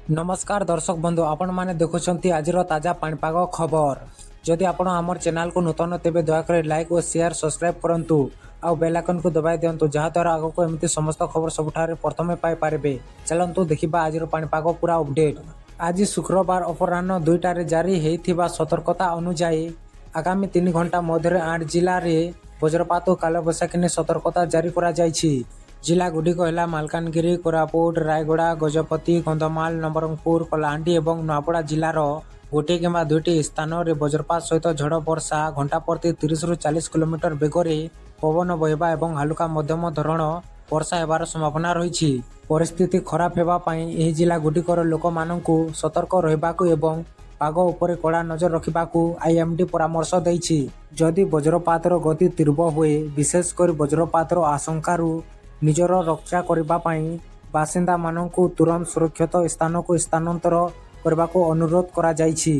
ନମସ୍କାର ଦର୍ଶକ ବନ୍ଧୁ, ଆପଣମାନେ ଦେଖୁଛନ୍ତି ଆଜିର ତାଜା ପାଣିପାଗ ଖବର। ଯଦି ଆପଣ ଆମର ଚ୍ୟାନେଲକୁ ନୂତନ, ତେବେ ଦୟାକରି ଲାଇକ୍ ଓ ସେୟାର, ସବସ୍କ୍ରାଇବ୍ କରନ୍ତୁ ଆଉ ବେଲ୍ ଆଇକନ୍କୁ ଦବାଇ ଦିଅନ୍ତୁ, ଯାହାଦ୍ୱାରା ଆଗକୁ ଏମିତି ସମସ୍ତ ଖବର ସବୁଠାରେ ପ୍ରଥମେ ପାଇପାରିବେ। ଚାଲନ୍ତୁ ଦେଖିବା ଆଜିର ପାଣିପାଗ ପୁରା ଅପଡେଟ୍। ଆଜି ଶୁକ୍ରବାର ଅପରାହ୍ନ 2ଟାରେ ଜାରି ହେଇଥିବା ସତର୍କତା ଅନୁଯାୟୀ ଆଗାମୀ 3 ଘଣ୍ଟା ମଧ୍ୟରେ ଆଠ ଜିଲ୍ଲାରେ ବଜ୍ରପାତ ଓ କାଳବୈଶାଖୀ ନେଇ ସତର୍କତା ଜାରି କରାଯାଇଛି। ଜିଲ୍ଲାଗୁଡ଼ିକ ହେଲା ମାଲକାନଗିରି, କୋରାପୁଟ, ରାୟଗଡ଼ା, ଗଜପତି, କନ୍ଧମାଳ, ନବରଙ୍ଗପୁର, କଳାହାଣ୍ଡି ଏବଂ ନୂଆପଡ଼ା। ଜିଲ୍ଲାର ଗୋଟିଏ କିମ୍ବା ଦୁଇଟି ସ୍ଥାନରେ ବଜ୍ରପାତ ସହିତ ଝଡ଼ ବର୍ଷା, ଘଣ୍ଟା ପ୍ରତି 30ରୁ 40 କିଲୋମିଟର ବେଗରେ ପବନ ବହିବା ଏବଂ ହାଲୁକା ମଧ୍ୟମ ଧରଣ ବର୍ଷା ହେବାର ସମ୍ଭାବନା ରହିଛି। ପରିସ୍ଥିତି ଖରାପ ହେବା ପାଇଁ ଏହି ଜିଲ୍ଲାଗୁଡ଼ିକର ଲୋକମାନଙ୍କୁ ସତର୍କ ରହିବାକୁ ଏବଂ ପାଗ ଉପରେ କଡ଼ା ନଜର ରଖିବାକୁ ଆଇଏମଡି ପରାମର୍ଶ ଦେଇଛି। ଯଦି ବଜ୍ରପାତର ଗତି ତୀବ୍ର ହୁଏ, ବିଶେଷ କରି ବଜ୍ରପାତର ଆଶଙ୍କାରୁ ନିଜର ରକ୍ଷା କରିବା ପାଇଁ ବାସିନ୍ଦାମାନଙ୍କୁ ତୁରନ୍ତ ସୁରକ୍ଷିତ ସ୍ଥାନକୁ ସ୍ଥାନାନ୍ତର କରିବାକୁ ଅନୁରୋଧ କରାଯାଇଛି।